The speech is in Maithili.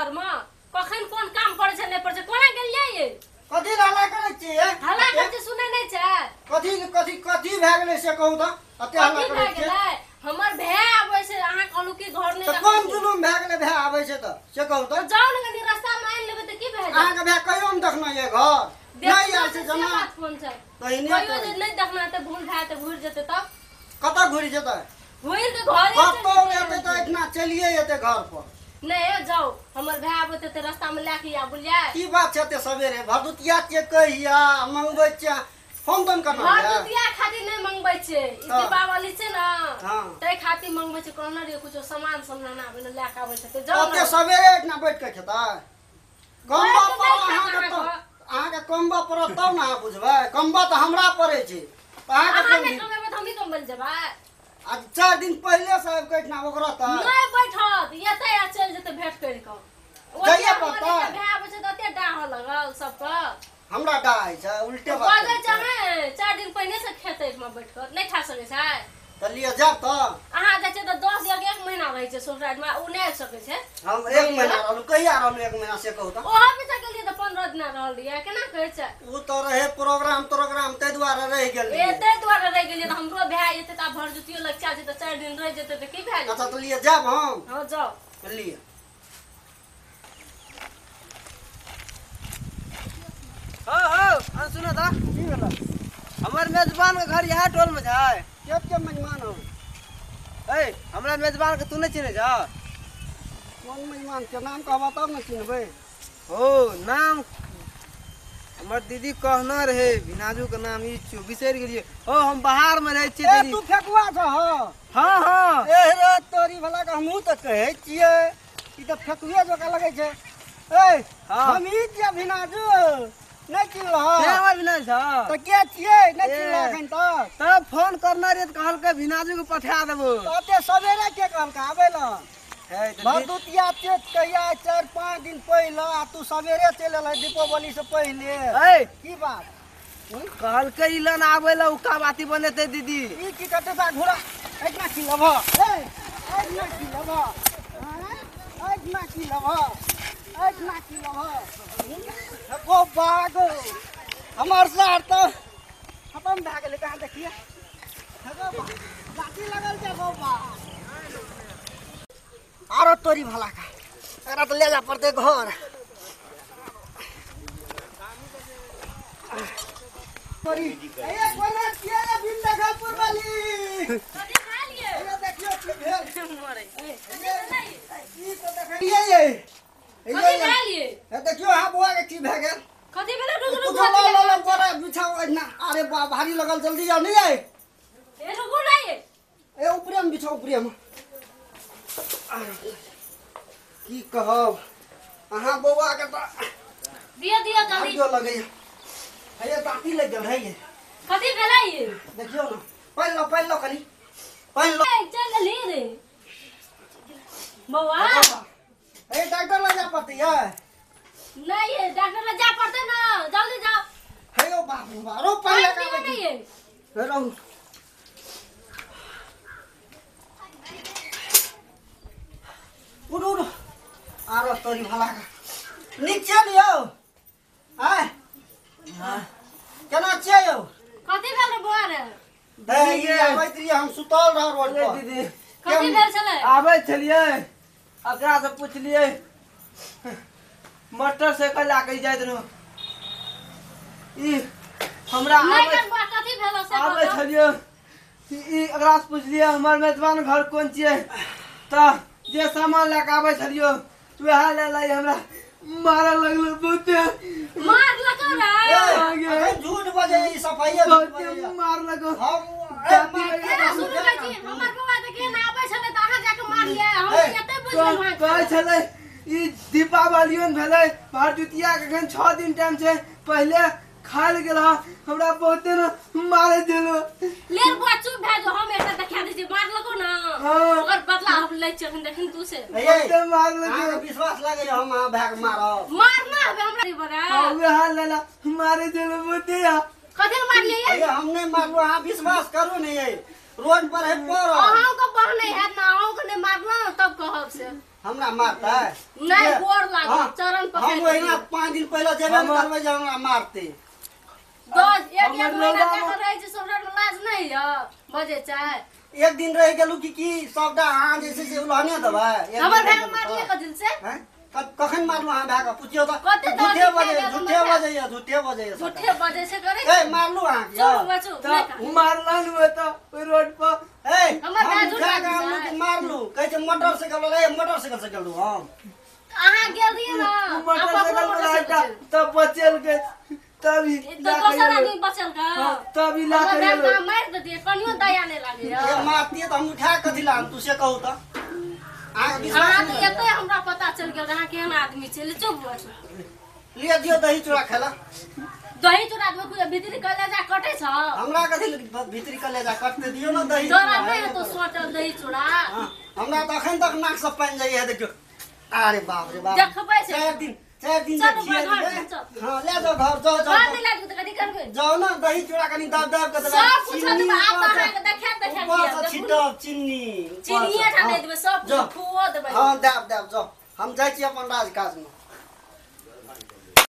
घर में कखन कोन काम पड़ै छै नहि पड़ै छै कोना गेलियै ये कथी हल्ला करै छियै हल्ला करै छै सुनै नहि छै कथी कथी कथी भए गेलै से कहू तऽ एते हल्ला कथी करै भए छियै गेलै हमर भाय आबै छै अहाँ कहलू कि घर नहि तऽ देखै कोन छी। जुलुम भए गेलै भाय आबै छै तऽ से कहू तऽ तऽ जाउ ने कनि रास्ता मे आनि लेबै तऽ की भए जायत अहाँके भाय कहियो ने देखने ये घर नहि देखना आयल छै छै से जमा बात कोन छै पहिने कहियो जे नहि देखना तऽ भूल भए तऽ घुरि जेतै तब कतऽ घुरि जेतै घुरि के घरे कतौ चलि एतै जेतै। तऽ एहिठिना चलिए एतै घर पर नहि जाउ हमर भाय आबै तऽ रास्ता मे लए के आबू बुझलियै की बात छै एते सवेरे भरदुतिया छियै कहिया मंगबै छियै फोन तोन करना यऽ भरदुतिया खातिर नहि मंगबै छै ई हँ। दीपावली छै ने हँ। ताहि खातिर मंगबै छै कहने रहियै कुछो सामान सब लेना आबै लए के आबै छै तऽ जाउ ओते ने सवेरे एहिठिना बैठ के खेतै कमबा बैठ के पड़त नहि अहाँके खायत तऽ अहाँके। अहाँके कमबा पड़त तब ने अहाँ बुझबै कमबा तऽ हमरा पड़ै छै तऽ अहाँके अहाँ कोन नहि दिन कमेबै तऽ हमही कमबै लए जेबै आ 4 दिन पहिले से आबि कऽ एहिठिना ओकरा तऽ नहि बैठत एतै आ चलि जेतै भेंट करि कऽ ओते जाइए हमर पड़तै। एकटा भाय आबै छै तऽ ओते डाह लगल सबके हमरा डाह छै उल्टे बात बजै करै छै छै। ने 4 दिन पहिने से खेतै एहिठमा बैठ कऽ नहि खा सकै छै तऽ लिअ जायब तऽ अहाँ जाइ छियै तऽ 10 दिन एक महीना रहै छै ससुरारिमे ओ नहि आबि सकै छै हम एक महीना रहलहुँ कहिया रहलहुँ एक महीना से कहू तऽ ओहो भी गेलियै तऽ 15 दिना रहल रहियै केना कहै छै ओ तऽ रहे प्रोग्राम प्रोग्राम ताहि दुआरे रहि गेल ए रहियै। ताहि दुआरे रहि गेलियै तऽ हमरो भाय एतै तऽ आब भरदुतियो लग छै तऽ 4 दिन रहि जेतै तऽ की भए अच्छा जेतै तऽ लिअ जायब हम हँ जाउ लिअ हो हो अहाँ सुनो तऽ की भेलै हमर मेजबान के घर इएह टोल में छै के के मेजमान हो ए हमरा मेजबान के तू नहि चिन्है छह कोन मेजमान के नाम कहबा तब ने चिन्हबै हो नाम हमर दीदी कहना रहे भिनाजू के नाम ई छियौ बिसरि गेलियै हो हम बाहर में रहै छियै ए दीदी तू फेकुआ छह हँ हँ ए रे तोरी भला के हमहूँ तऽ कहै छियै ई तऽ फेकुए जकाँ लगै छै ए हँ। हम ई छियै भिनाजू नहि चिन्हलह के हमर भिनाजू छह तऽ के छियै नहि ए। चिन्हलह एखन तक तब फोन करना रहे तऽ कहलकै भिनाजू के पठा देबो तऽ ओते सवेरे के कहलकै आबै लए हे तऽ भरदुतिया चेत कहिया 4-5 दिन पहिले आ तू सवेरे चलि एलह दीपावली से पहिले ए की बात कहलकै ई लन आबै लए उक्का बाती बनेतै दीदी ई की करतै ता घोड़ा एतना की लेबह ए एतना की लेबह आँय? एतना की लेबह एतना की लेबह गो बाग हमर सार तऽ खतम भए गेलै कहाँ देखिए गो बाग लाठी लगल छै गो बाग आरो तोरी भला का एकरा तऽ ले जा पड़तै घर तोरी ए कोना छियै रे बिन देखलपुर वाली कथी खा लियै ए देखियौ की भेल मरै ई तऽ देखलियै ये कथी खा लियै ए देखियौ अहाँ बौआ के की भए गेल कथी भेलै रुक रुक कुछो लऽ लऽ लऽ बोरा बिछाओ एहिना अरे बा भारी लगल जल्दी जाओ नहीं आए ए रुकू नहीं ए ऊपरे में बिछाओ ऊपरे में की कहब अहाँ बौआ के तऽ दियो दियो जल्दी भारियो लगैया हे दाँती लागि गेल है ये कथी भेलै ये देखियौ ने पानि लो पानि लो कनि पानि लो ए, चल गेली रे बौआ हे डॉक्टर लग जा पड़तै ये नहीं ये डॉक्टर लग जा पड़तै ना जल्दी जाओ हे यौ बाप रे बाप, रो पानि पानि लगाबै दियो नहीं छी ये हे रहू उठू उठू आरो तोरी भला का नीक छियै ने यौ आय केना छियै यौ कथी भेल रे बौआ रे हे ई आबैत रहियै हम सुतल रह रोड ए पर दीदी कथी भेल छलै आबै छलियै एकरा से पुछलियै मोटरसाइकिल लए के जाइत रहौ ई हमरा नहीं आबै कर बौआ कथी भेल से आबै बताउ। छलियै ई ई एकरा से पुछलियै हमर मेजबान घर कोन छियै तऽ जे सामान लए के आबै छलियै वएह ले लै हमरा मारऽ लगलै बहुते मारलको रे ए, अखन झूठ बजै ई सफाइए झूठ बहुते बजैया। मारलको हम ए, केना शुरू करै छी हमर बौआ तऽ केना आबै छलै तऽ अहाँ जाके मारलियै हम ए, एते बुझि गेलहुँ अहाँके। कहै छलै ई दीपावलियो ने भेलै भरदुतिया के एखन 6 दिन टाइम छै पहिले खाय लए गेल हँ हमरा बहुते ने मारै देलो ले बौआ चुप भए जो हम एकटा देखा दै छी मारलको ना हँ। ओकर बदला हम लै छियै अखन देखिन तू से हे, बहुते मारलको अहाँके विश्वास लागैया हम अहाँ भायके मारब मारना हबे हमरा रे बड़ा हाँ, वएह लेला मारै देलो बहुते या कथी ले मारलियै हे, हम नहि मारलहुँ अहाँ विश्वास करू ने ये रोड पर है पड़ल अहाँ के बहने हैत ना अहाँ के नहि मारलहुँ तब कहब सबसे। हमरा मारतै? नहीं गोर लागो, हाँ, चरण पकड़। हम ओहिना 5 दिन पहिले जेबे ने करबै जे हमरा मारतै। 10 एक एक हमर महीना रौदा जाकर रहै छै ससुराल में, लाज नहीं है बजै छै। एक दिन रहि गेलू कि की सबटा अहाँ जे छै से उलहने देबै? एक हमर दिन रहि भाय गेलू मारलियै तऽ। कदिन से? हैं? कखन मारलू अहाँ भाय के? पुछियौ तऽ। कते दस झूठे दिन बजै, भए गेल झूठे हमर भाय। बजैया, झूठे बजैया सबटा। झूठे बजै छै करै। ए मारलू अहाँ के? चुप बचू तऽ मारलन हुए तऽ ओहि रोड पर। ए हमर हम भाय झूठ उठा के बाजै आनलू छै। कि मारलू? कहै छै मोटरसाइकिल वाला, ए मोटरसाइकिल से गेलू हम। अहाँ गेल रहियै ना? मोटरसाइकिल वाला एकटा तब बचेलकै तभी तऽ दोसर आदमी बचल का? हाँ, तभी ला हमर के भाय एलौ। के मारि देतियै, कनियो दया नहि लागैया। ए मारतियै तऽ हम उठा के कथी ला आनतू से कहू तऽ? अहाँके विश्वास अहाँ नहि तऽ होइया? एतै हमरा पता चलि गेल अहाँ केहन आदमी छियै। चुप बचू। लिअ दियौ दही चूड़ा खेला। दही चूड़ा मे कुछ भीतरी कलेजा कटै छ? हमरा कथी भीतरी कलेजा कटते, दियौ ने दही तोरा चूड़ा। नहि हेतौ सोचल दही चूड़ा। हाँ, हमरा तऽ अखन तक नाक से पानि जाइया, देखियौ। अरे बाप रे बाप। देखबै छै। 4 दिन, 4 दिन चलू जे घर, खिएलियै। चल। हाँ, ले जाओ घर, जाओ घर जाओ। नहि लए जेबै तऽ कथी करबै? जाओ ने, दही चूड़ा कनि दाब दाब के देबै। सब कुछ चीनी देबै, आब तऽ ऊपर से- अहाँके देखायब देखायब ऊपर किया? से देखू। छिटब चीनी ऊपर से। चीनिये टा नहि हाँ, देबै, सब जाओ। कुछ खुओ देबै। हाँ, दाब दाब जाओ, हम जाइ छी अपन राज काज में।